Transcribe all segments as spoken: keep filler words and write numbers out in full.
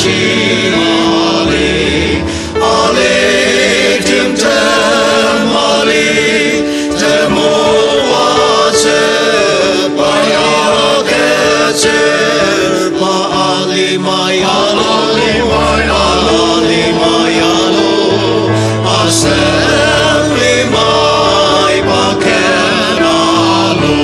Shimali, ali, timtem ali, temoatsü, pa agütsür, pa alimai alu, alimai alu, asen limai pa ken alu.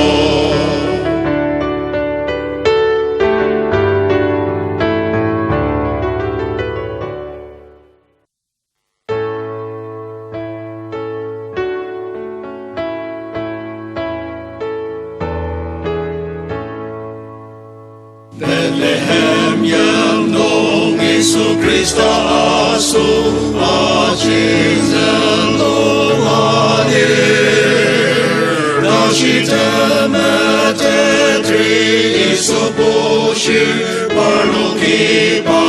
Bethlehem yim nung Yisu Khrista asoba jenjang lua lir. Tashi temetetri Yisu bushir parnoki pa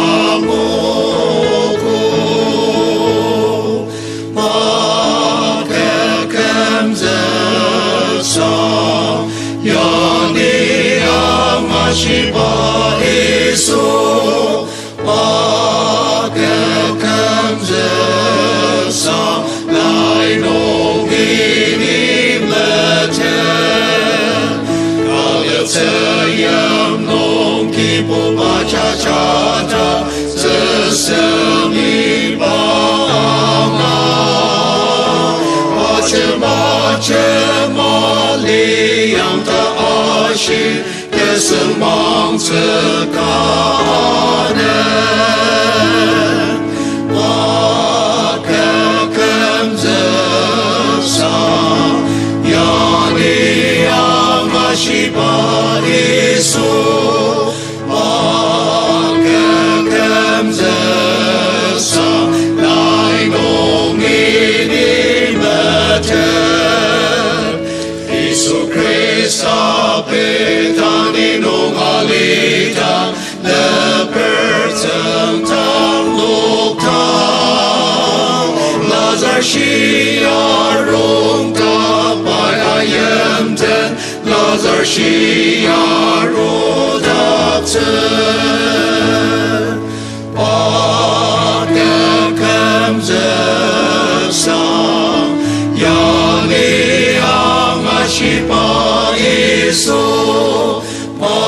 moku. Pa kekemzüksa, yani angashiba Yisu. Pa kekemzüksa, lai nungi ni meten. Kaletsü yim nung kibuba jajata, Tsüsem iba anga, achema chema liang ta ashi, tesüngmangtsü kanen. Pa kekemzüksa, yani angashiba Yisu. Pa kekemzüksa, lai nungi ni meten. Yisu Khrista Betani nung alidang, leper tsüngdang nokdang. Lazar shia rongdak pai ayimten, Lazar shia rudaktsü. Pa kekemzüksa, yani angashiba Yisu. Pa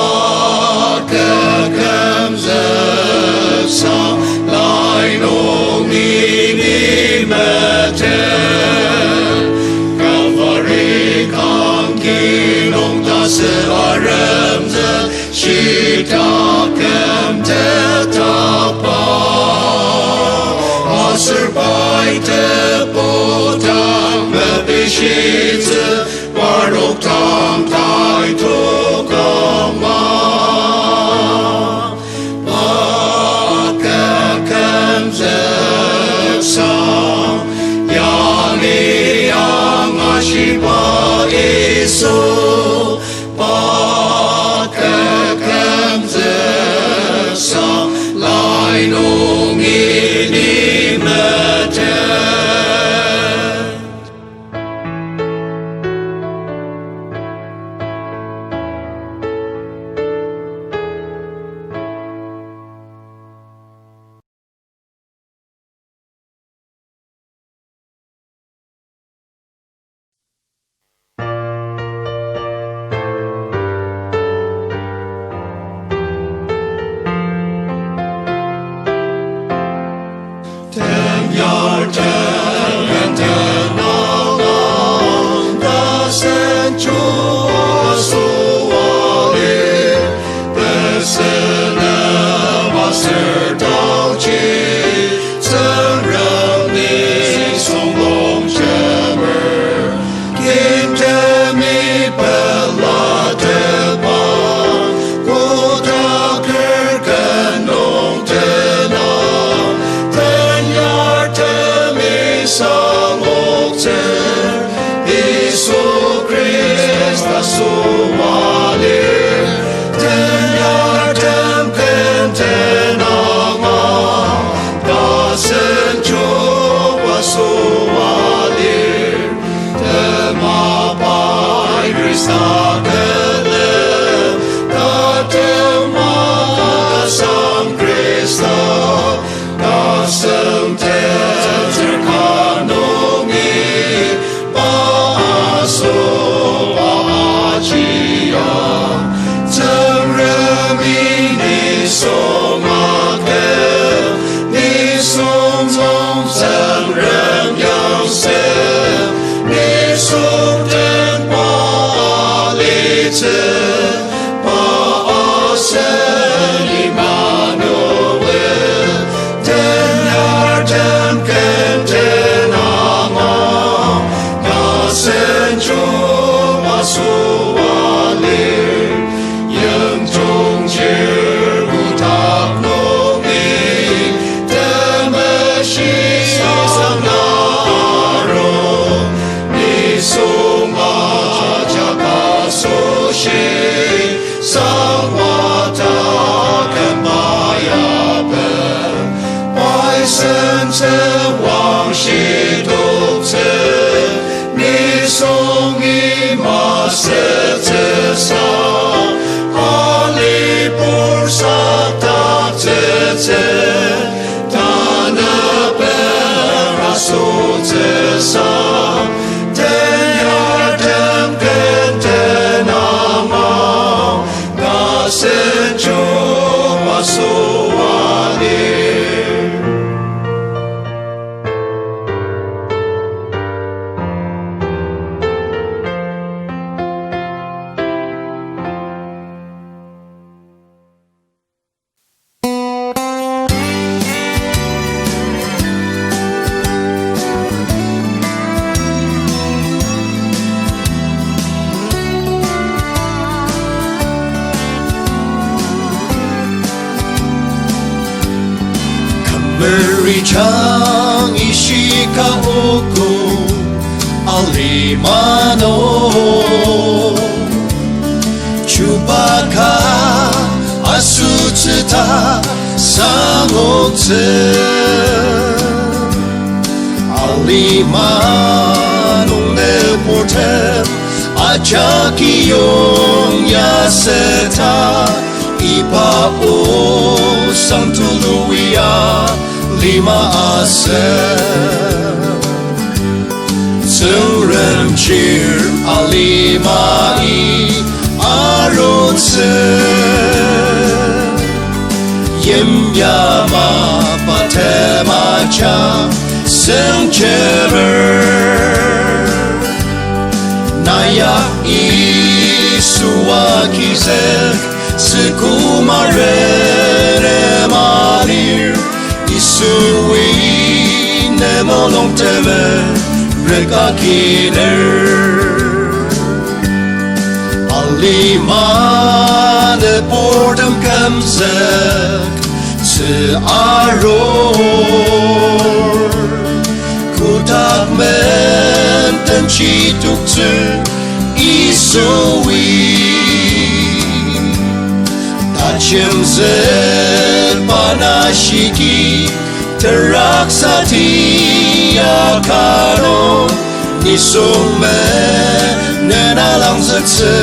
kekemzüksa, lai nungi ni meten. Kalvari kangki nung tasü aremzük, shita kümtetdakba. Aser pai tebu dang mepishitsü, parnok dang tai tukang ma. Pa kekemzüksa, yani angashiba Yisu. Pa kekemzüksa, lai nungi ni meten. Tsüngwang shitoktsü, nisung ima sütsüsa, alipur saktaktsütsü, tanü pera sütsüsa, teyartem kenten ama, ngasen chuba süa lir. Kümeri chang ishika ogo alima nung. Chuba ka asütsü ta sangoktsü. Alima nung nüburtem ajaki yong ya seta, iba osang tulu ya lima asem. Tsüngrem chir alimai arutsü. Yimya mapa tema cha sengchemer. Naya Yisua kizek, tsükuma rene malir, Yisui ne mulung teme reka kiner. Alima nüburtem kümzük tsü arur. Kotak menden chitoktsü Yisui. Tajemzük bana shiki teraksa tia kano. Nisung menen alangzüktsü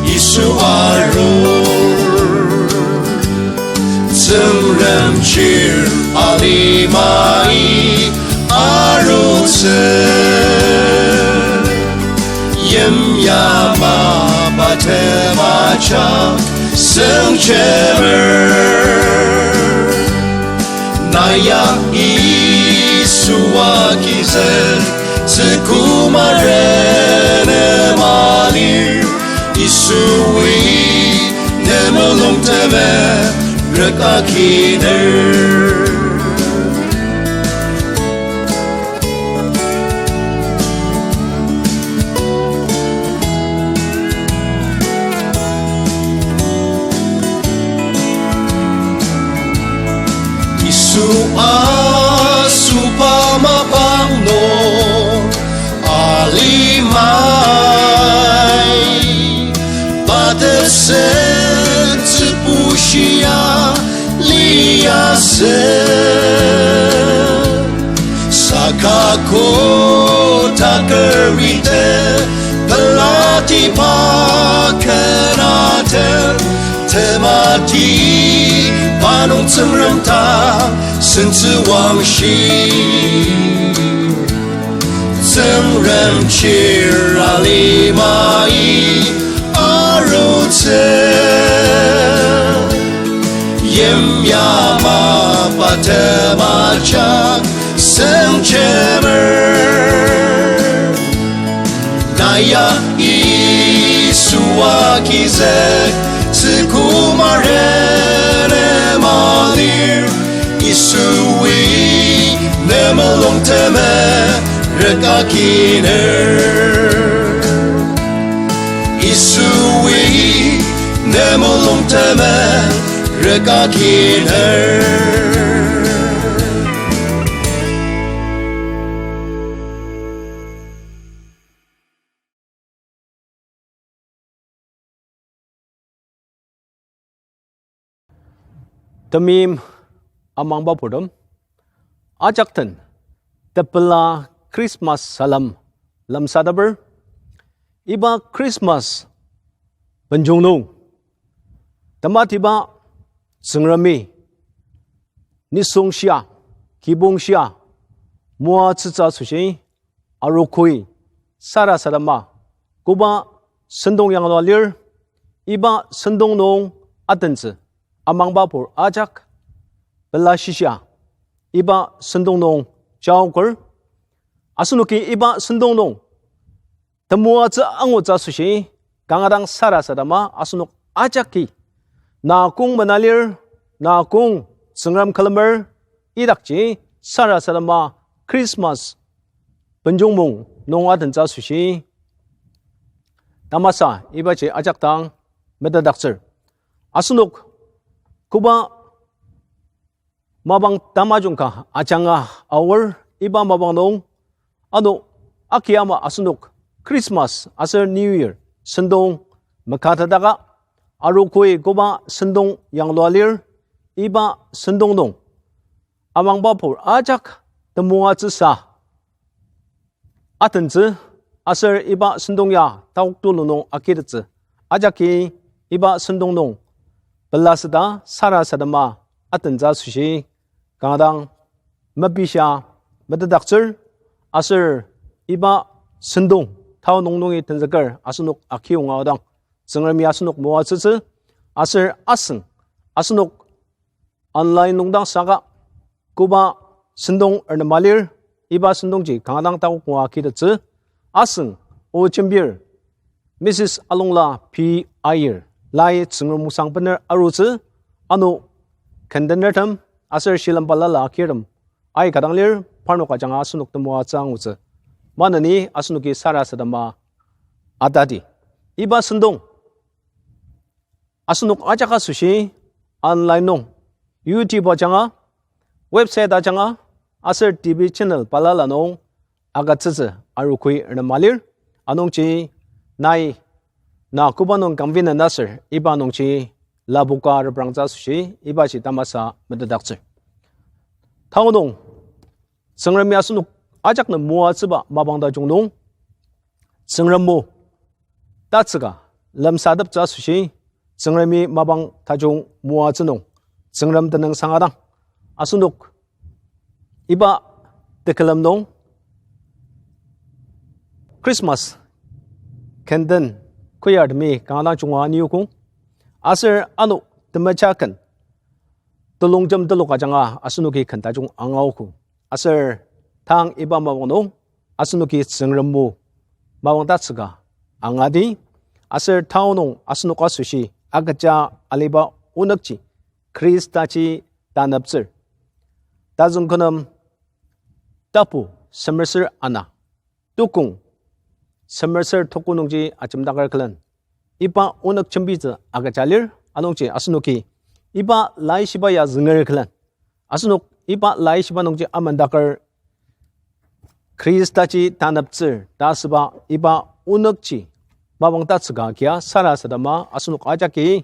Yisu arur. Tsüngrem chir alimai arutsü. Yimya mapa tema cha sengchemer. Naya Yisua kizek, tsükuma rene malir, Yisui ne mulung teme reka kiner. Yisu asoba mapang nung alimai, pa tesen tsübushia liasü. Saka kotak erite pelatiba kenatem, temati pa nung Tsüngrem ta sentsü wangshi. Tsüngrem chir alimai arutsü. Yimya mapa tema cha sengchemer. Naya Yisua kizek, tsükuma rene malir, Yisui ne mulung teme reka kiner. Yisui ne mulung teme reka kiner. Temeim amangba purtem, ajak den tepela Christmas salem lemsateper. Iba Christmas benjong nung tematiba Tsüngremi nisung shia, kibong shia moatsütsü asoshi, arogoi sarasadema koba sentong yanglua lir, iba sentong nung atentsü amangba pur ajak pela shishia iba sentong nung jaoker. Asenoki iba sentong nung temoatsü angutsü asoshi kanga dang sarasadema asenok ajaki na kong mena lir, na kong Tsüngrem külemer idakji sarasadema Christmas benjongmung nung atentsü asoshi tamasa ibaji ajak dang metetdaktsür. Asenok koba mapang tamajung ka ajanga aor, iba mapang nung ano aki ama asenok Christmas aser New Year sentong makatetaka, arogoi koba sentong yanglua lir, iba sentong nung amangba pur ajak temoatsüsa atentsü aser iba sentong ya taoktulu nung akitettsü ajaki iba sentong nung pelaseta sarasadema atentsü asoshi kanga dang mepishia metetdaktsür. Aser iba sentong tao nung nungi tenzüker asenok akiyonga odang Tsüngremi asenok moatsütsü, aser asüng asenok online nung dang saka koba sentong ernema lir, iba sentongji kanga dang takok ngua kitettsü. Asüng o jembir Mrs Alongla P Aier, lai Tsüngrem osang bener arutsü, ano kendenertem aser shilem balala akirtem aika dang lir, parnok ajanga asenok temoatsü angutsü. Maneni asenoki sarasadema atadi. Iba sentong asenok ajak asoshi online nung, YouTube ajanga, website ajanga, aser T V channel balala nung agütsütsü arogoi ernema lir. Anungji nai na koba nung convenient aser iba nungji lapoka reprangtsü asoshi ibaji tamasa metetdaktsür. Tao nung Tsüngremi asenok ajak nem moatsüba mapang tajung nung Tsüngrem o tatsüka lemsateptsü asoshi, Tsüngremi mapang tajung moatsü nung Tsüngrem tenüng sangadang, asenok iba tekülem nung Christmas kenden choirtemi kanga dang junga aniyokong, aser ano temeja ken telongjem telok ajanga asenoki ken tajung angaogo. Aser tang iba mapang nung asenoki Tsüngrem o mapang tatsüka angadi, aser tao nung asenok asoshi agüja aliba onükji Khristaji taneptsür. Tazüng kü nem tapu semerser ana, tukong semerser tuku nungji ajemdaker külen iba onük jembitsü agüja lir. Anungji asenoki iba laishiba ya zünger külen, asenok iba laishiba nungji amendaker Khristaji taneptsür ta asüba iba onükji mapang tatsüka kia sarasadema asenok ajaki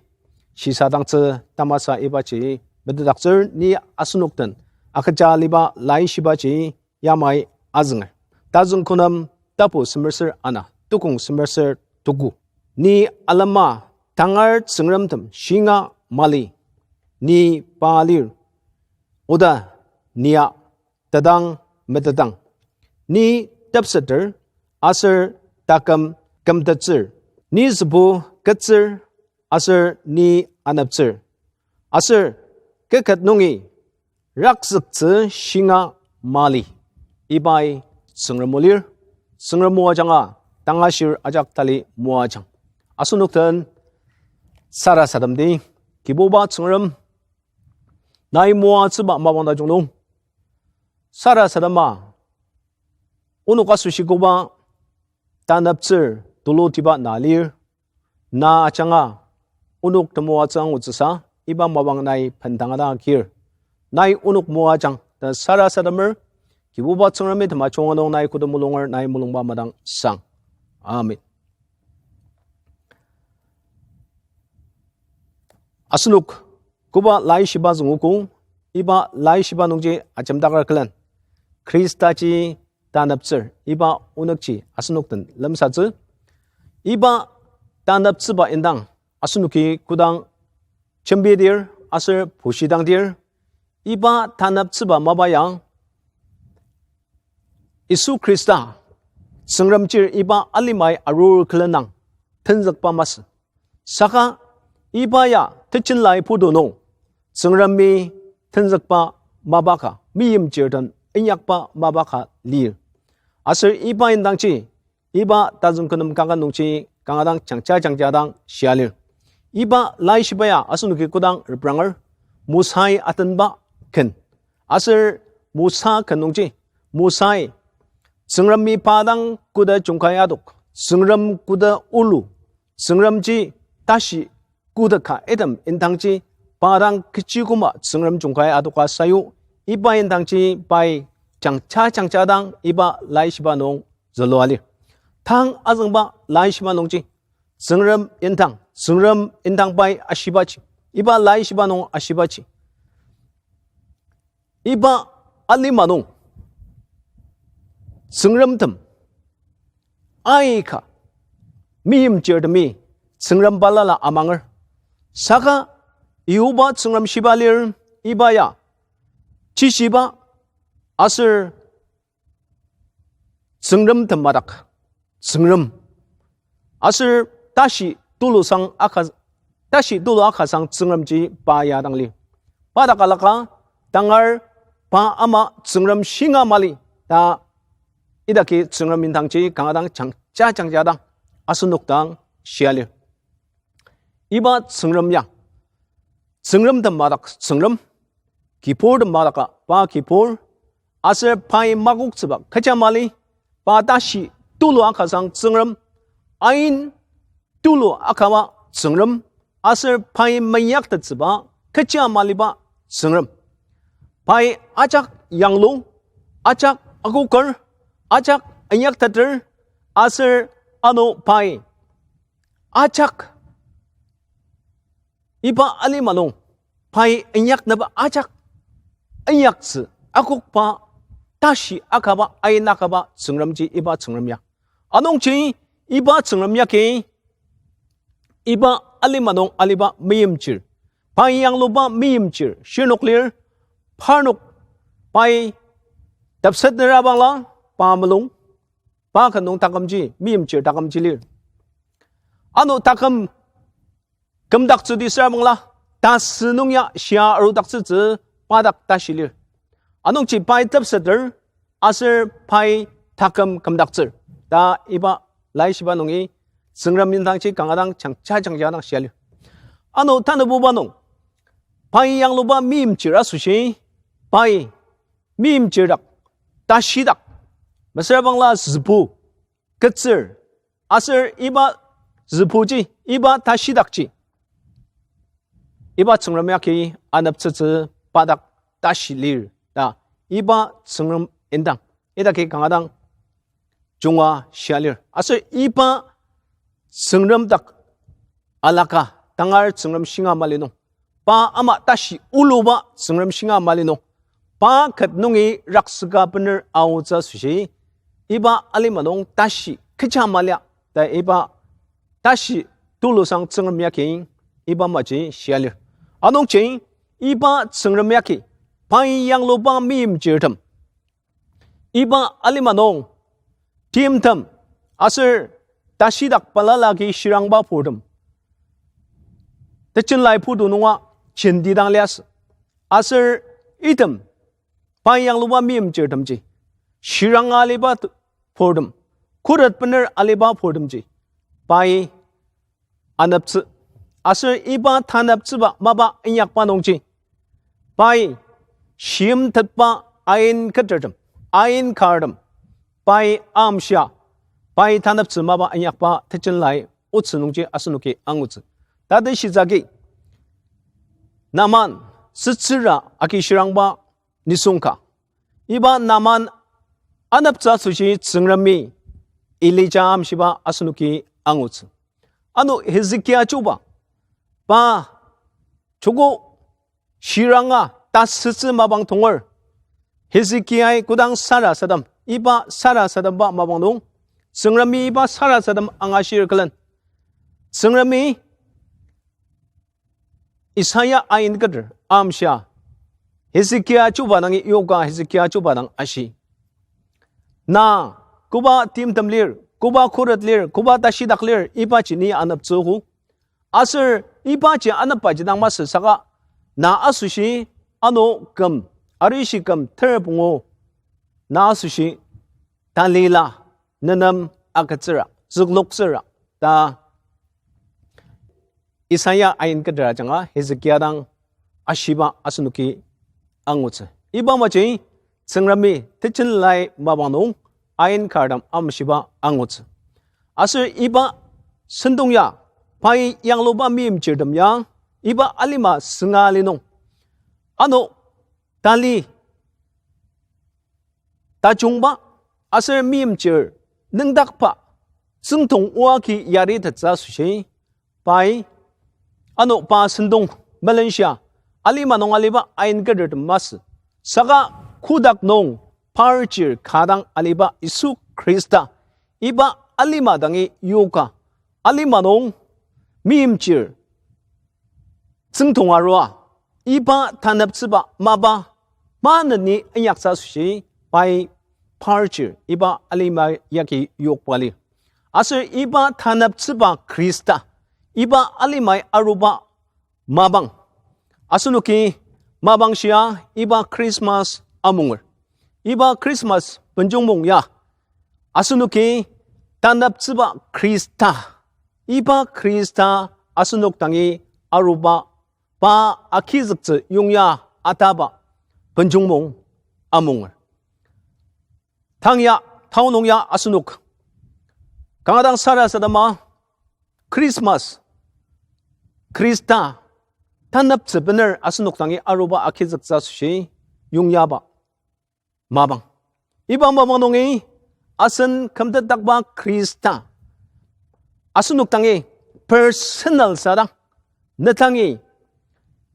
shisadangtsü tamasa ibaji metetdaktsür. Ni asenok den agüja aliba laishibaji yamai azünger. Tazüng kü nem tapu semerser ana, tukong semerser tuku. Ni alema tangar tsüngremtem shinga mali, ni pa lir, oda nia tedang metetang. Ni tepseter aser taküm kümtettsür. Ni zübu ketsür aser ni aneptsür. Aser kü ket nungi rakzüktsü shinga mali. Ibai Tsüngrem o lir. Tsüngrem o ajanga tangashir ajak tali moajang. Asenok den sarasademdi. Kibuba Tsüngrem, nai moatsüba mapang tajung nung sarasadema onok asoshi koba taneptsür tulutiba na lir. Na ajanga onok temoatsü angutsüsa iba mapang nai bendanga dang agir. Nai onok moajang ta sarasademer. Kibuba Tsüngremi temajunga nung nai koda mulunger, nai mulungba madang sang. Amen. Asenok koba laishiba züngogo, iba laishiba nungji ajemdaker külen Khristaji taneptsür, iba onükji asenok den lemsatsü. Iba taneptsüba indang asenoki kodang jembidir aser bushidangdir, iba taneptsüba mapa ya Yisu Khrista, Tsüngrem chir iba alimai arur külenang tenzükba masü. Saka iba ya tejenlai putu nung, Tsüngremi tenzükba mapa ka, meimchir den inyakba mapa ka lir. Aser iba indangji, iba tazüng kü nem kanga nungji kanga dang jangja jangja dang shia lir. Iba laishiba ya asenoki kodang repranger, Mosai atenba ken. Aser Mosa ken nungji, Mosai, Tsüngremi pa dang koda jungkai adok, Tsüngrem koda olu, Tsüngremji tashi koda ka item indangji, pa dang kechi küma Tsüngrem jungkai adoka sayu, iba indangji pai jangja jangja dang iba laishiba nung zülua lir. Tang azüngba laishiba nungji, Tsüngrem indang, Tsüngrem indang pai ashibaji, iba laishiba nung ashibaji, iba alima nung Tsüngremtem aika meimchirtemi Tsüngrem balala amanger. Saka Yihoba Tsüngrem shiba lir, iba ya chishiba aser Tsüngremtem madak Tsüngrem. Aser tashi tulusang aka, tashi tulu akasang Tsüngremji pa ya dang lir. Pa dak alaka tangar pa ama Tsüngrem shinga mali ta idaki Tsüngrem indangji kanga dang jangja jangja dang asenok dang shia lir. Iba Tsüngrem ya, Tsüngremtem madak Tsüngrem, kibur tem madaka pa kibur, aser pai makoktsüba kecha mali, pa tashi tulu akasang Tsüngrem, ain tulu akaba Tsüngrem, aser pai meyaktettsüba kecha maliba Tsüngrem. Pai ajak yanglu, ajak akoker, ajak inyakteter, aser ano pai ajak iba alima nung pai inyaknüba ajak inyaktsü akokba tashi akaba ain akaba Tsüngremji iba Tsüngrem ya. Anungji iba Tsüngrem yagi iba alima nung aliba meimchir, pai yangluba meimchir shirnok lir, parnok pai tepsetner abangla pa mulung, pa ken nung takümji meimchir takümji lir. Ano taküm kümdaktsüdi süra bangla, tasü nung ya shia arudaktsütsü pa dak tashi lir. Anungji pai tepseter, aser pai taküm kümdaktsür ta iba laishiba nungi Tsüngrem indangji kanga dang jangja jangja dang shia lir. Ano tanabuba nung pai yangluba meimchir asoshi, pai meimchir dak, tashidak, mesüra bangla zübu, ketsür, aser iba zübuji, iba tashidakji iba Tsüngrem yagi aneptsütsü pa dak tashi lir ta iba Tsüngrem indang idaki kanga dang junga shia lir. Aser iba Tsüngrem dak alaka tangar Tsüngrem shinga mali nung, pa ama tashi uluba Tsüngrem shinga mali nung, pa ket nungi raksüka bener aotsü asoshi, iba alima nung tashi kecha malia ta iba tashi tulusang Tsüngrem yagi iba maji shia lir. Anungji iba Tsüngrem yagi pai yangluba meimchirtem, iba alima nung timtem aser tashidak balala agi shirangba purtem, tejen lai putu nunga jenti dang liasü. Aser item pai yangluba meimchirtemji, shiranga aliba t-, purtem, khuret bener aliba purtemji pai aneptsü. Aser iba taneptsüba mapa inyakba nungji, pai shimtetba ain ketertem, ain kartem, pai amshia, pai taneptsü mapa inyakba tejen lai otsü nungji asenoki angutsü. Tati shitsü agi Naman, sütsüra agi shirangba nisung ka. Iba Naman aneptsü asoshi Tsüngremi Elija amshiba asenoki angutsü. Ano Hezekia chuba, pa joko shiranga tasütsü mapang tonger, Hezekiai kodang sarasadem, iba sarasademba mapang nung, Tsüngremi iba sarasadem angashir külen, Tsüngremi Isaiah ain keter amshia, Hezekia chuba dangi yoka Hezekia chuba dang ashi, na koba timtem lir, koba khuret lir, koba tashidak lir, ibaji ni aneptsüogo. Aser ibaji anepbaji dang masü saka, na asoshi, ano küm, arishi küm ter pungu, na asoshi talila, nenem agütsüra, zükloktsüra, ta Isaiah ain keter ajanga Hezekia dang ashiba asenoki angutsü. Iba maji Tsüngremi tejen lai mapang nung ain kar dang amshiba angutsü. Aser iba sentong ya, pai yangluba meimchirtem ya, iba alima sünga li nung, ano tali tajungba aser meimchir nüngdakba tsüngtong oa agi yaritettsü asoshi, pai, ano pa sentong melenshia, alima nung aliba ain ketertem masü, saka kotak nung par chir ka dang aliba Yisu Khrista, iba alima dangi yoka, alima nung meimchir tsüngtong arua, iba taneptsüba mapa maneni inyaktsü asoshi, pai par chir iba alima yagi yokba lir. Aser iba taneptsüba Khrista, iba alimai aruba mapang, asenoki mapang shia iba Christmas amunger. Iba Christmas benjongmong ya, asenoki taneptsüba Khrista, iba Khrista asenok dangi aruba, pa agizüktsü yongya ataba benjongmong amunger. Tang ya, tao nung ya asenok kanga dang sarasadema Christmas, Khrista taneptsü bener asenok dangi aruba agizüktsü asoshi yongyaba mapang. Iba mapang nungi asen kümtetdakba Khrista asenok dangi personal sadang, ne dangi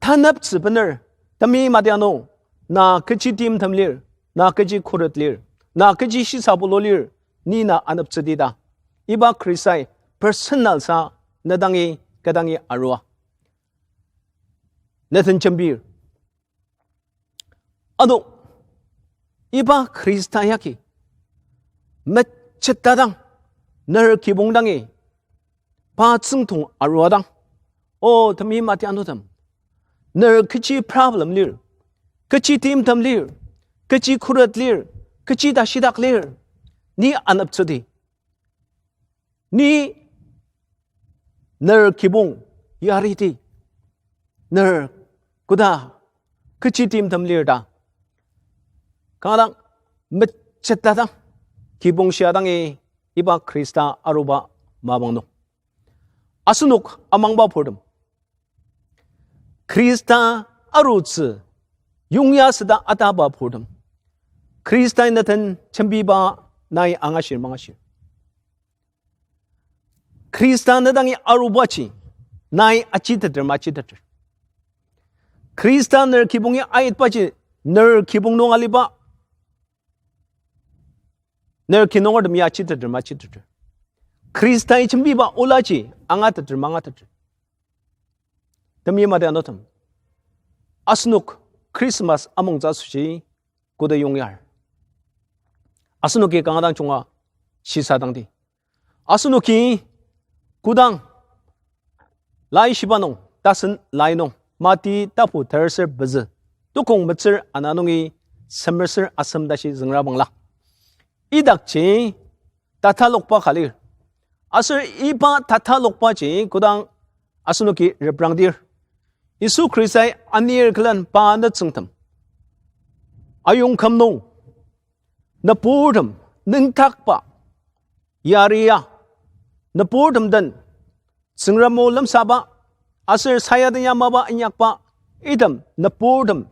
taneptsü bener, temeim adianu, na kechi timtem lir, na kechi khuret lir, na kechi shisabulu lir, ni na aneptsüdi ta, iba Khristai personal sa ne dangi, kü dangi arua, ne den jembir. Ano iba Khrista yagi mecheta dang, ner kibong dangi pa tsüngtong arua dang, o temeim adianutem, ner kechi problem lir, kechi timtem lir, kechi khuret lir, kechi tashidak lir, ni aneptsüdi. Ni ner kibong yariti, ner koda kechi timtem lir ta, kanga dang mecheta dang, kibong shia dangi iba Khrista aruba mapang nung, asenok amangba purtem, Khrista arutsü yongya süda ataba purtem, Khristai ne den jembiba nai angashir mangashir? Khrista ne dangi arubaji nai achiteter machiteter? Khrista ner kibongi aitbaji, ner kibong nung aliba ner kinungertemi achiteter machiteter? Khristai jembiba olaji angateter mangateter? Temeim adianutem, asenok Christmas amongtsü asoshi koda yongyar? Asenoki kanga dang junga shisadangdi. Asenoki kodang Laishiba nung, tasen lai nung, Mati tapu terser pezü, tukong metsür ana nungi semerser asem tashi züngra bangla, idakji tatalokba ka lir. Aser iba tatalokbaji kodang asenoki reprangdir, Yisu Khristai anir külen pa nütsüngtem ayongküm nung nüburtem nüngdakba yaria, nüburtem den Tsüngrem o lemsaba aser sayaden yamaba inyakba item nüburtem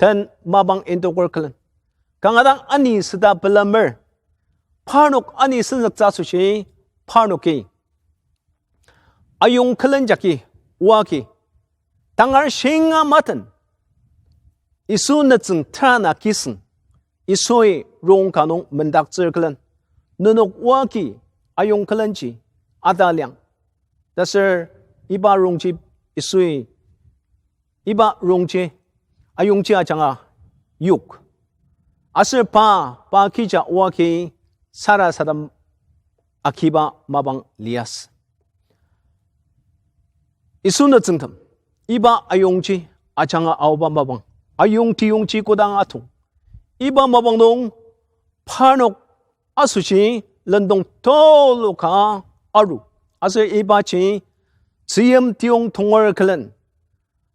den mapang indoker külen, kanga dang ani süda pelamer, parnok ani senzüktsü asoshi parnoki ayong külen jagi, oa agi, tangar shinga maten Yisu nütsüng terana kisüng, Yisui rong ka nung mendaktsür külen, nenok oa ki ayong külenji ataliang. Taser iba rongji Yisui, iba rongji ayongji ajanga yok. Aser pa, pa kija oa ki sarasadem agiba mapang liasü. Yisu nütsüngtem, iba ayongji ajanga aoba mapang, ayong tiyongji kodang atong. Iba mapang nung parnok asoshi lendong tulu ka aru. Aser ibaji tzüyim tiyong tonger külen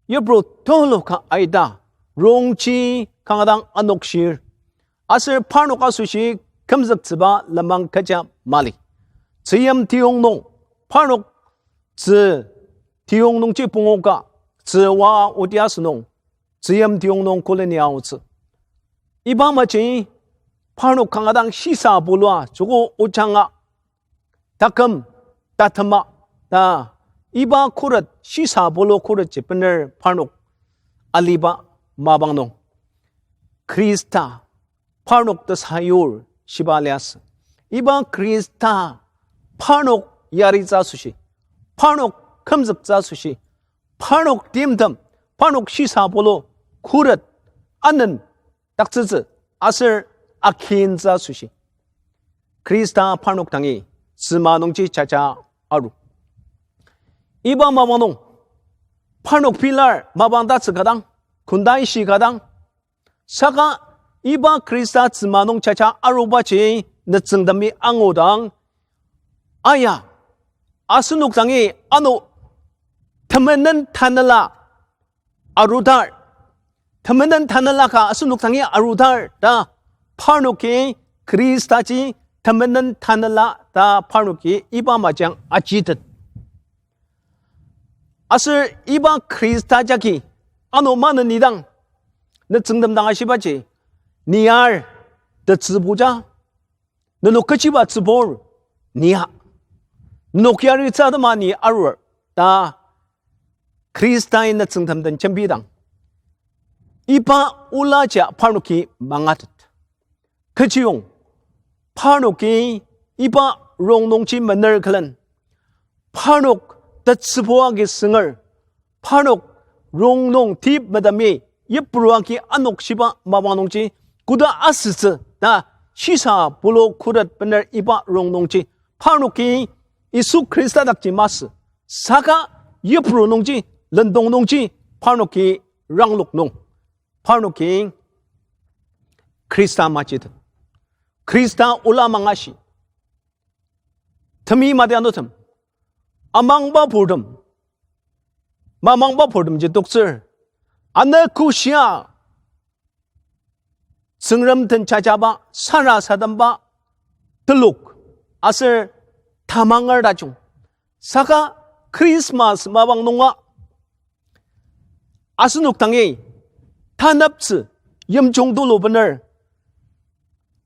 yipru tulu ka aita rongji kanga dang anokshir. Aser parnok asoshi kümzüktsüba lenmang kecha mali. Tzüyim tiyong nung parnok tzü tiyong nungji pungoka, tzü oa oti asünung, tzüyim tiyong nung koleni aotsü. Iba maji parnok kanga dang shisa bulua joko ojanga, taküm, tatema, ta, iba khuret, shisa bulu khuretji bener parnok aliba mapang nung Khrista parnok tesayur shiba liasü. Iba Khrista parnok yaritsü asoshi, parnok kümzüktsü asoshi, parnok timtem, parnok shisa bulu khuret anen taktsütsü aser akintsü asoshi, Khrista parnok dangi tzüma nungji jaja aru. Iba mapang nung parnok pilar mapang tatsü ka dang, kondai shi ka dang, saka iba Khrista tzüma nung jaja arubaji nütsüngtemi angudang, aya, asenok dangi ano temenen tanela arudar, temenen tanela ka asenok dangi arudar ta parnoki, Khristaji temenen tanela ta parnoki iba majang ajitet. Aser iba Khrista jagi ano maneni dang, nütsüngtem dang ashibaji, ni ar tetsübuja, nenok kechiba tsübur, nia, nenok yaritsü atema ni arur ta Khristai nütsüngtem den jembidang, iba olaji parnoki mangatet. Kechiyong parnoki iba rongnungji mener külen, parnok tetsübu agi sünger, parnok rongnung tip metemi yipru agi anokshiba mapang nungji koda asütsü ta shisa bulu khuret bener iba rongnungji parnoki Yisu Khrista dakji masü, saka yipru nungji, lendong nungji parnoki ranglok nung parnoki Khrista majitet. Khrista ola mangashi. Temi mati anutem, amangba purtem, mamangba purtemji toktsür, ano koshia Tsüngrem den jajaba, sarasademba telok aser tamanger tajung. Saka Christmas mapang nunga asenok dangi taneptsü yimjung tulu bener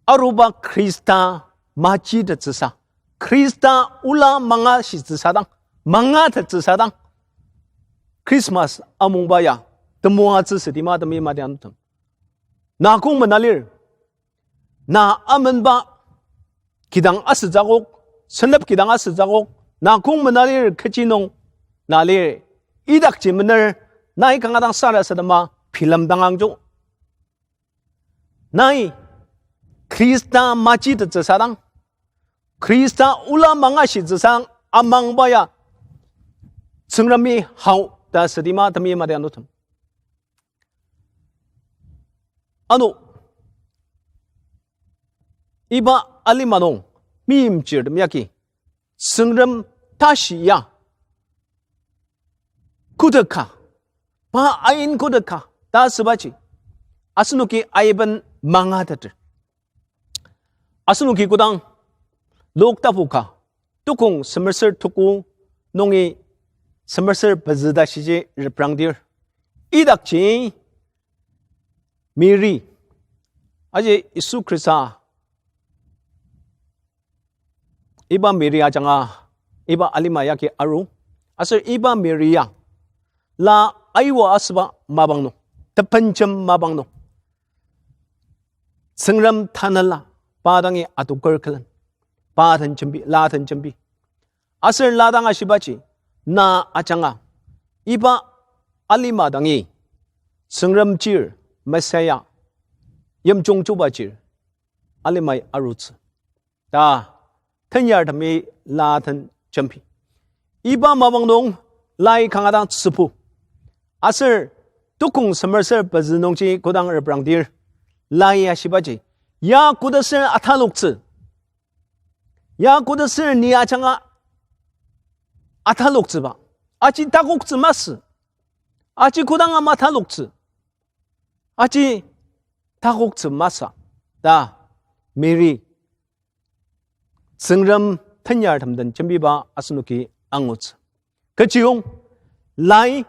aruba Khrista majitettsüsa, Khrista ola mangashitsüsadang, mangatettsüsadang, Christmas amungba ya temoatsü südi ma temi mati anutem. Na kong mena lir, na amenba kidang asütsü akok, senep kidang asütsü akok, na kong mena lir kechi nung na lir, idakji mener, nai kanga dang sarasadema bilemdang angjo. Nai Khrista majitettsüsadang, Khrista ola mangashitsüsadang amangba ya Tsüngremi hao ta südi ma temi mati anutem. Ano, iba alima nung meimchirtem yagi Tsüngrem tashi ya kodet ka, pa ain kodet ka ta asübaji asenoki aiben mangateter. Asenoki kodang Luk tapu ka, tukong semerser tuku nungi semerser pezü ta shiji reprangdir, idakji Mary, aji Yisu Khrista, iba Mary ajanga iba alima yagi aru, aser iba Mary ya la aiwa asüba mapang nung, tepenjem mapang nung, Tsüngrem tanela, pa dangi adoker külen. Pa den jembi, la den jembi. Aser la dang ashibaji, na ajanga, iba alima dangi, Tsüngrem chir, Messiah, yimjung chuba chir, alimai arutsü. Ta, tenyartemi la den jembi. Iba mapang nung lai kanga dang tsübu. Aser tukong semer ser pezü nungji kodang reprangdir, lai ashibaji, ya kodaser ataloktsü. Ya kodaser ni ajanga ataloktsüba. Aji takoktsü masü. Aji kodanga mataloktsü. Aji takoktsü masü. Ta, Mary, Tsüngrem tenyartem den jembiba asenoki angutsü. Kechiyong, lai,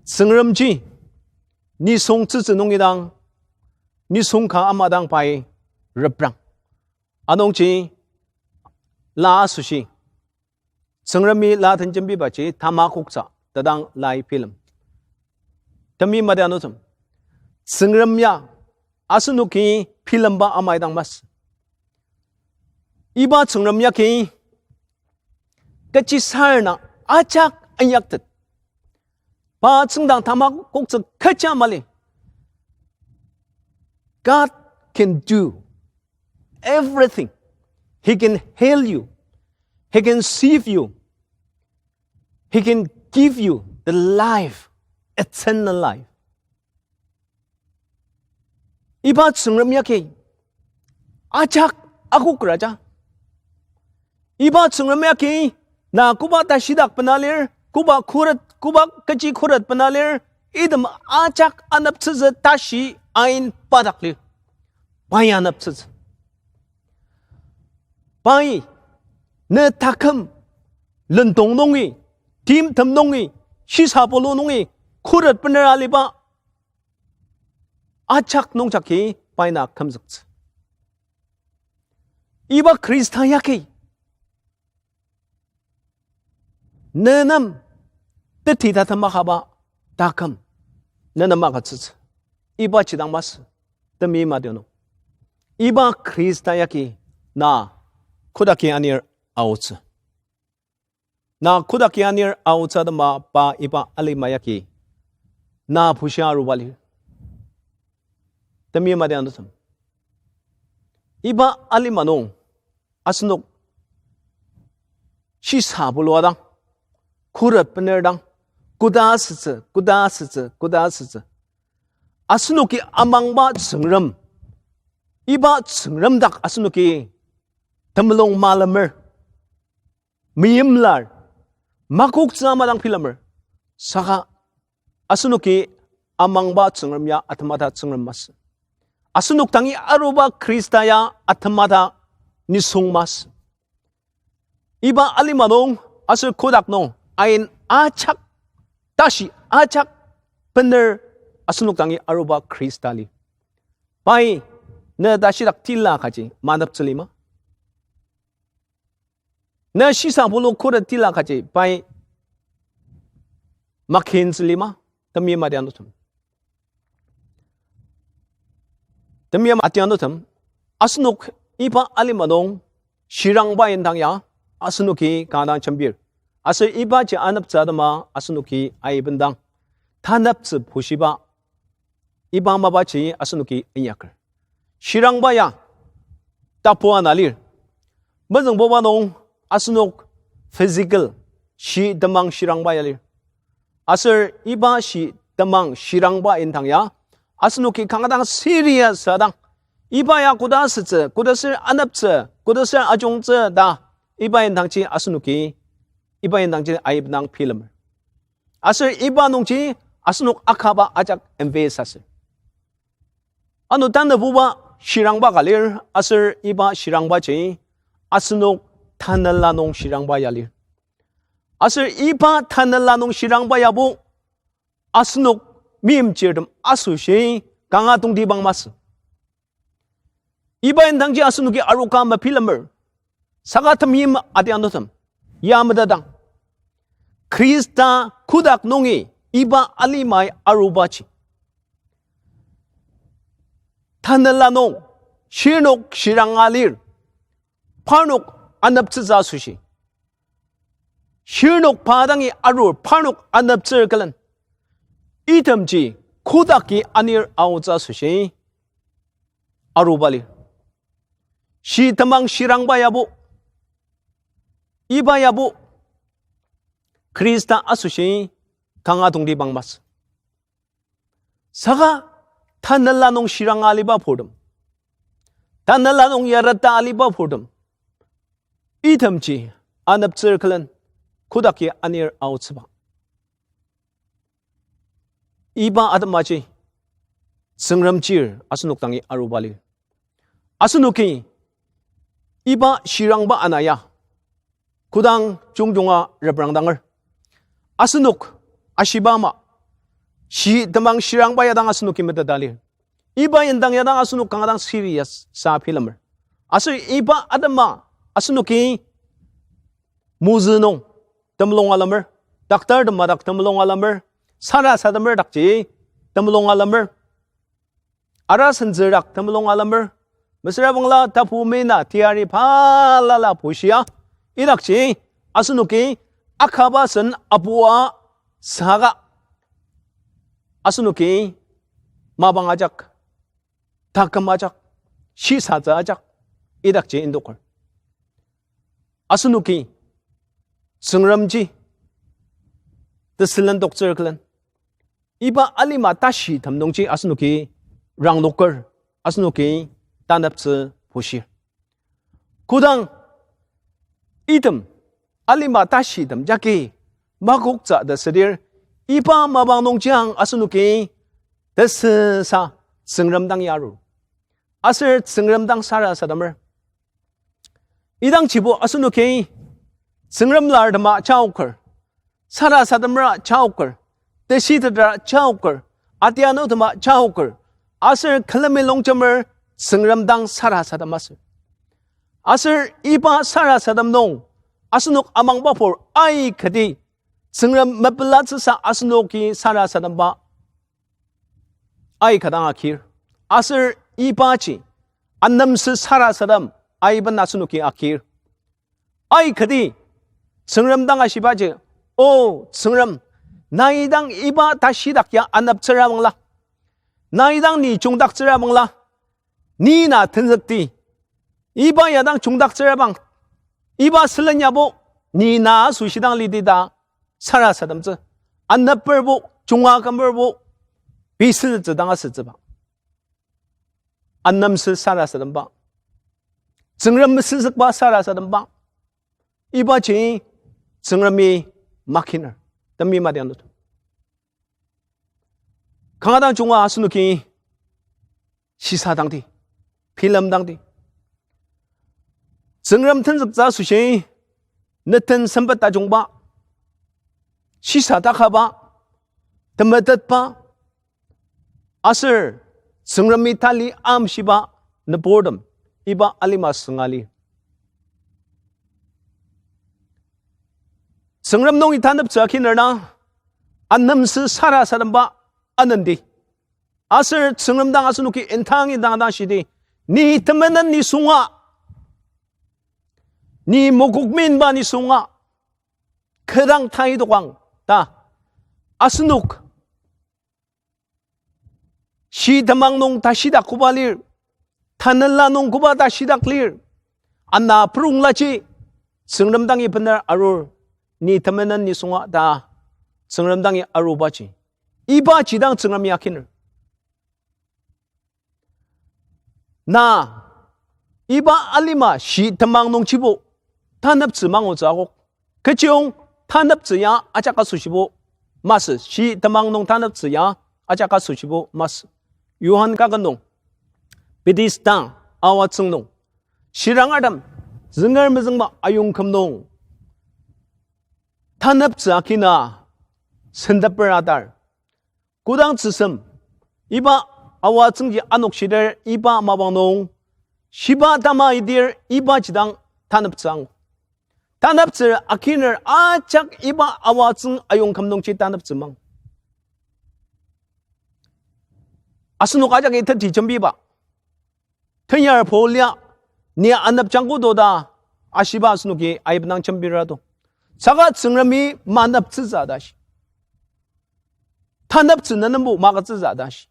Tsüngremji, nisung tsütsü nungi dang, nisung ka ama dang pai reprang. Anungji, la asoshi, Tsüngremi la den jembibaji tamakoktsü, tadang lai bilem. Temeim adianutem, Tsüngrem ya, asenoki bilemba amai dang masü. Iba Tsüngrem yagi, kechisarena ajak inyaktet. Pa tsüngdang tamakoktsü kecha mali. God can do everything. He can heal you. He can save you. He can give you the life, eternal life. Iba Tsüngrem yagi ajak akok raja. Iba Tsüngrem yagi na koba tashidak bena lir, koba khuret, koba kechi khuret bena lir, item ajak aneptsütsü tashi ain padak lir. Pai aneptsütsü. Pai, ne taküm, lendong nungi, timtem nungi, shisabulu nungi, khuret bener aliba, ajak nungjagi pai na kümzüktsü. Iba Khrista yagi, ne nem teti tatem akaba taküm, ne nem agütsütsü. Iba jidang masü, temeim adianu. Iba Khrista yagi na kodaki anir aotsü. Na kodaki anir aotsü atema pa iba alima yagi na bushia aruba lir. Temeim adianutem, iba alima nung asenok shisabulua dang, khuret bener dang, koda asütsü, koda asütsü, koda asütsü, asenoki amangba Tsüngrem, iba Tsüngrem dak asenoki temulung malemer, meimlar, makoktsü ama dang bilemer. Saka asenoki amangba Tsüngrem ya atemata Tsüngrem masü. Asenok dangi aruba Khrista ya atemata nisung masü. Iba alima nung aser kotak nung ain ajak, tashi ajak bener asenok dangi aruba Khrista li. Pai, ne tashidak tila kaji maneptsü lima? Ne shisabulu khuret tila kaji pai makintsü lima? Temeim adianutem, temeim adianutem, asenok iba alima nung shirangba indang ya asenoki kanga dang jembir. Aser ibaji aneptsü atema asenoki aibendang taneptsü bushiba iba mapaji asenoki inyaker. Shirangba ya tapu ana lir. Mezüngbuba nung asenok physical shi temang shirangba ya lir. Aser iba shi temang shirangba indang ya asenoki kanga dang serious adang, iba ya koda asütsü, koda ser aneptsü, koda ser ajungtsü ta, iba indangji asenoki, iba indangji aibendang bilemer. Aser iba nungji asenok akaba ajak invest asür. Ano tanabuba shirangba ka lir, aser iba shirangbaji asenok tanela nung shirangba ya lir. Aser iba tanela nung shirangba yabo asenok meimchirtem asoshi kanga tongtibang masü. Iba indangji asenoki aroka mabilemer. Saka temeim adianutem, ya metadang, Khrista kotak nungi iba alimai arubaji tanela nung, shirnok shiranga lir, parnok aneptsütsü asoshi. Shirnok pa dangi arur, parnok aneptsür külen, itemji kodaki anir aotsü asoshi aruba lir. Shi temang shirangba yabo, iba yabo Khrista asoshi kanga tongtibang masü. Saka tanela nung shiranga aliba purtem, tanela nung yarata aliba purtem, itemji aneptsür külen kodaki anir aotsüba. Iba atemaji Tsüngrem chir asenok dangi aruba lir. Asenoki iba shirangba ana ya kodang jungjunga reprangdanger, asenok ashiba ama, shi temang shirangba ya dang asenoki meteta lir. Iba indang ya dang asenok kanga dang serious sa bilemer. Aser iba atema asenoki mozü nung temulung alemer, doctor tema dak temulung alemer, sarasademer dakji temulung alemer, ara sentsür dak temulung alemer, mesüra bangla tapu mena teyari balala bushia, idakji asenoki akaba sen apua saka asenoki mapang ajak, taküm ajak, shisatsü ajak, idakji indoker. Asenoki Tsüngremji tesülen toktsür külen, iba alima tashitem nungji asenoki rangloker, asenoki taneptsü bushir. Kodang item alima tashitem jagi makoktsü ta südir, iba mapang nungji ang asenoki tesüsa Tsüngrem dang yarur, aser Tsüngrem dang sarasademer. Idangjibo asenoki Tsüngrem lartema jaoker, sarasademera jaoker, teshiteta jaoker, atianutema jaoker, aser külemi longjemer Tsüngrem dang sarasadem asür. Aser iba sarasadem nung asenok amangbapur aikati Tsüngrem mepelatsüsa asenoki sarasademba aika dang akir. Aser ibaji anemsü sarasadem aiben asenoki akir. Aikati Tsüngrem dang ashibaji, O Tsüngrem, nai dang iba tashidak ya aneptsüra bangla, nai dang ni jungdaktsüra bangla, ni na tenzükti. Iba ya dang jungdaktsüra bang, iba sülen yabo ni na asoshi dang liti ta sarasademtsü, aneperbo, junga kümperbo, pisütsü dang asütsüba. Anemsü sarasademba, Tsüngrem mesüzükba sarasademba, ibaji Tsüngremi makiner, temi madianut. Kanga dang junga asenoki shisadangdi, bilemdangdi. Tsüngrem tenzüktsü asoshi neten sempet tajungba, shisa takaba, temetetba, aser Tsüngremi tali amshiba nüburtem iba alima sünga lir. Tsüngrem nungi taneptsü akiner na, anemsü sarasademba anendi. Aser Tsüngrem dang asenoki indang indang dang shidi, ni temenen nisunga, ni mokokminba nisunga, kü dang taidokang ta asenok shi temang nung tashidak koba lir, tanela nung koba tashidak lir, ana prunglaji Tsüngrem dangi bener arur, ni temenen nisunga ta Tsüngrem dangi arubaji, ibaji dang Tsüngremi akiner. Na, iba alima shi temang nungjibo taneptsü mangutsü akok. Kechiyong taneptsü ya ajak asoshibo masü, shi temang nung taneptsü ya ajak asoshibo masü. Johan kaket nung, Bethesda awatsüng nung, shirangertem zünger mezüngba ayongküm nung taneptsü akina senteper atar. Kodang tsüsem iba awatsüngji anokshiter iba mapang nung, shiba tama idir ibaji dang taneptsü angu. Taneptsü akiner ajak iba awatsüng ayongküm nungji taneptsü mang. Asenok ajaki teti jembiba, tenyar Paul ya, ni anepjang koda ta ashiba asenoki aiben dang jembira to. Saka Tsüngremi maneptsütsü ta shi. Taneptsü nenembo magütsütsü ta shi.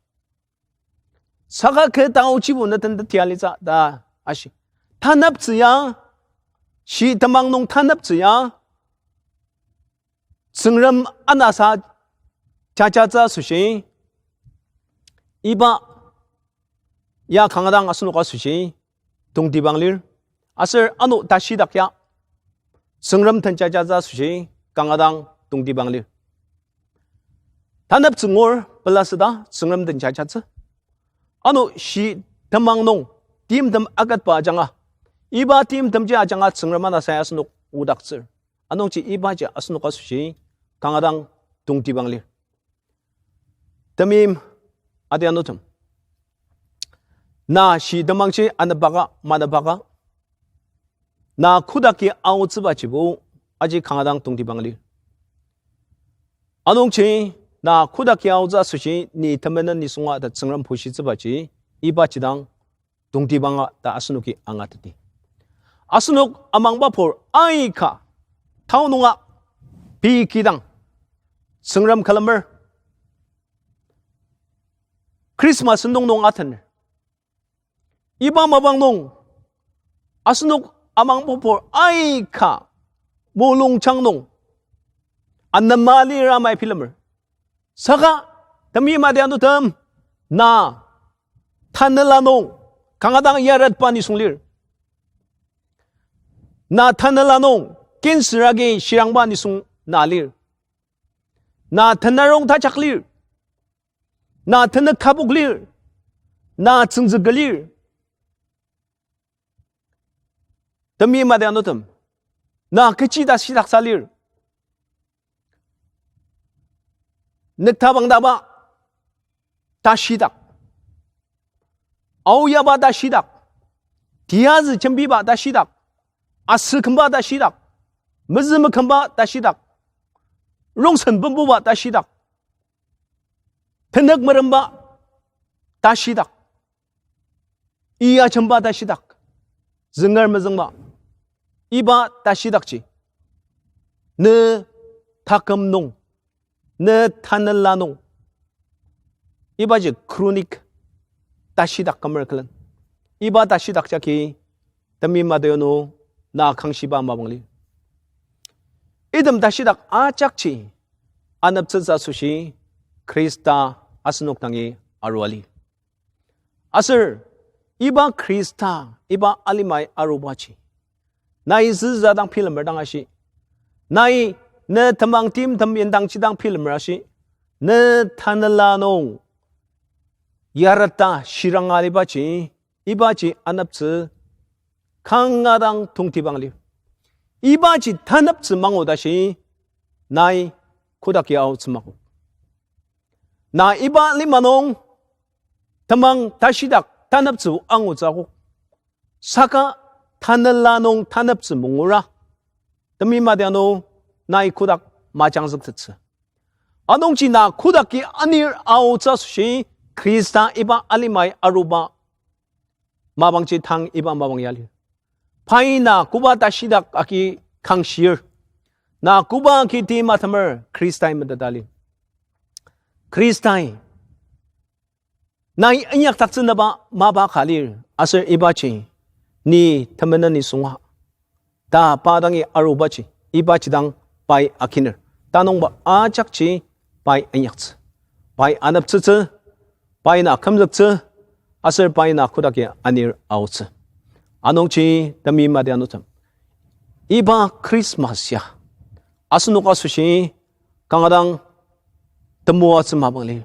Saka kü taochibo ne tentetialitsü ta ashi. Taneptsü ya, shi temang nung taneptsü ya, Tsüngrem anasa jajatsü asoshi, iba ya kanga dang asenok asoshi tongtibang lir. Aser ano tashidak ya, Tsüngrem den jajatsü asoshi kanga dang tongtibang lir. Taneptsü ngur pelasüda Tsüngrem den jajatsü. Ano shi temang nung timtem aketba ajanga, iba timtemji ajanga Tsüngrem anasa ya asenok odaktsür. Anungji ibaji asenok asoshi kanga dang tongtibang lir. Temeim adianutem, na shi temangji anepaka manepaka, na kodaki aotsübajibo aji kanga dang tongtibang lir. Anungji na kodaki aotsü asoshi ni temenen nisunga ta Tsüngrem bushitsübaji, ibaji dang tongtibanga ta asenoki angateti. Asenok amangbapur aika tao nunga pei kidang Tsüngrem külemer, Christmas nung nung atener. Iba mapang nung asenok amangbapur aika mulungjang nung anema lira mai bilemer. Saka, temeim adianutem, na tanela nung kanga dang yaratba nisung lir. Na tanela nung cancer agi shirangba nisung na lir. Na tenarong tajak lir. Na tenük kübok lir. Na tsüngzüka lir. Temeim adianutem, na kechi tashidaksa lir? Nüktabangdaba tashidak, aoyaba tashidak, tiyazü jembiba tashidak, asükümba tashidak, mezümekümba tashidak, rongsen bembuba tashidak, tenük meremba tashidak, iya jemba tashidak, zünger mezüngba, iba tashidakji ne taküm nung, ne tanela nung, ibaji chronic tashidak kümer külen. Iba tashidak jagi temeim adianu, na kangshiba mapang lir. Item tashidak ajakji aneptsütsü asoshi Khrista asenok dangi arua lir. Aser iba Khrista, iba alimai arubaji nai züzadang bilemer dang ashi, nai ne temang timtem indangji dang bilemer ashi, ne tanela nung yarata shiranga alibaji, ibaji aneptsü kanga dang tongtibang lir. Ibaji taneptsü mangu ta shi, nai kodak ya aotsü makok. Na iba lima nung temang tashidak taneptsü angutsü akok. Saka tanela nung taneptsü mangura, temeim adianu, nai kodak majangzüktettsü. Anungji na kodaki anir aotsü asoshi Khrista iba alimai aruba mapangji tang iba mapang ya lir. Pai na koba tashidak agi kangshir, na koba agi timtemer, Khristai meteta lir. Khristai nai inyakdaktsünüba mapa ka lir, aser ibaji ni temenen nisunga ta pa dangi arubaji, ibaji dang pai akiner. Tanüngba ajakji pai inyaktsü, pai aneptsütsü, pai na kümzüktsü, aser pai na kodaki anir aotsü. Anungji temeim adianutem, iba Christmas ya asenok asoshi kanga dang temoatsü mapang lir.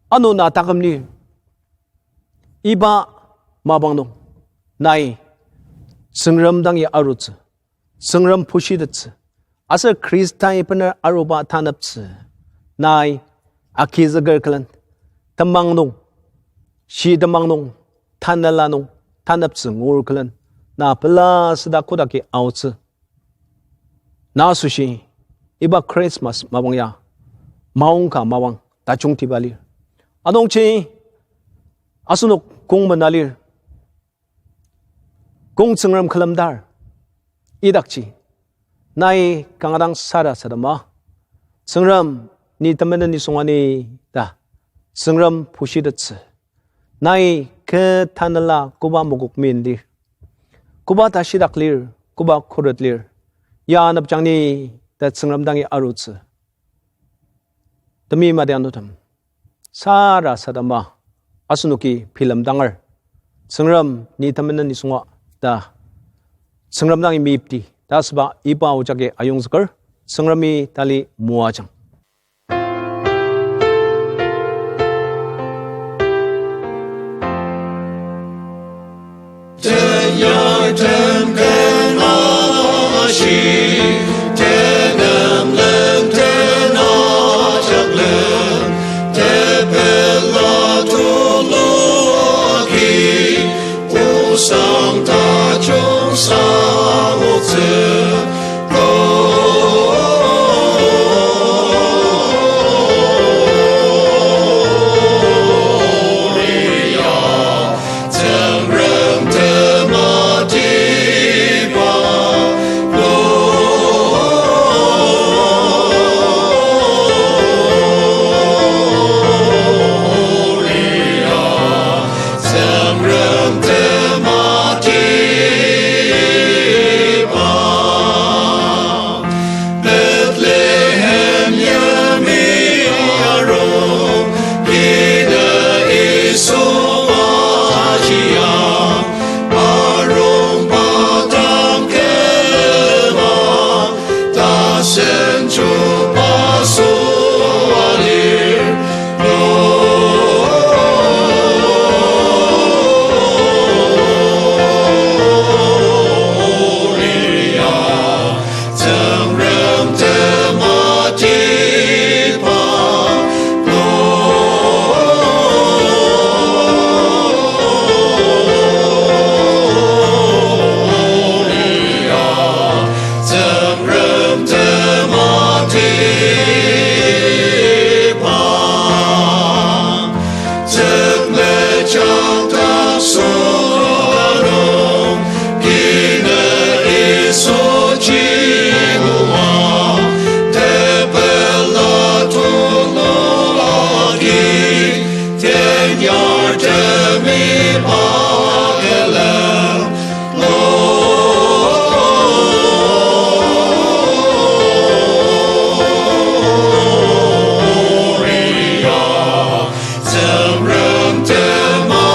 Ano na taküm lir, iba mapang nung nai Tsüngrem dangi arutsü, Tsüngrem pushitettsü, aser Khristai bener aruba taneptsü nai agizüker külen, temang nung, shi temang nung, tanela nung taneptsü ngur külen, na pela süda kodaki aotsü. Na asoshi iba Christmas mapang ya maongka mapang tajungtiba lir. Anungji asenok kong mena lir, Kong Tsüngrem külemdar. Idakji, nai kanga dang sarasadema, Tsüngrem, ni temenen nisung ani ta, Tsüngrem pushitettsü. Nai kü tanela koba mokokmi lir, koba tashidak lir, koba khuret lir, ya anepjang ni ta Tsüngrem dangi arutsü. Temi madianutem, sarasadema, asenoki bilemdanger, Tsüngrem, ni temenen nisunga ta, Tsüngrem dangi meyipti ta asüba iba o jagi ayongzüker, Tsüngremi tali moajang. Tenyartem ken ashi, tenemlem ten ajaklen, tepela tulu agi, osang tajung sangutsü. Bethlehem yami arung, kina Yisu ajia, arung pa dang küma, tasen chuba sua lir. Tsüngrem tematiba, tsükmechang ta sünung, kina Yisu jibua, tepela tulu agi, tenyar temiba külen. Gloria, Tsüngrem tematiba.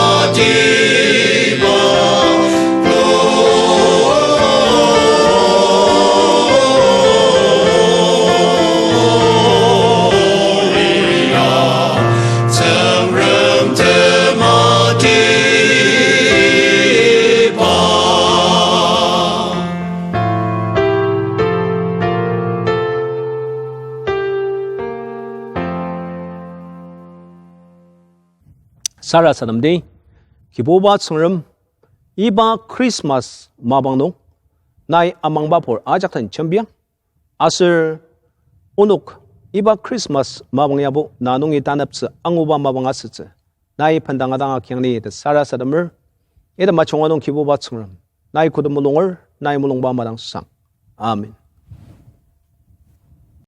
Gloria, Tsüngrem tematiba. Sarasademdi, Kibuba Tsüngrem, iba Christmas mapang nung, nai amangbapur ajak den jembiang. Aser onok iba Christmas mapang yabo na nungi taneptsü anguba mapang asütsü, nai bendanga dang akyangni ta sarasademer. Ita majunga nung Kibuba Tsüngrem, nai kodem mulunger, nai mulungba madang sang. Amen.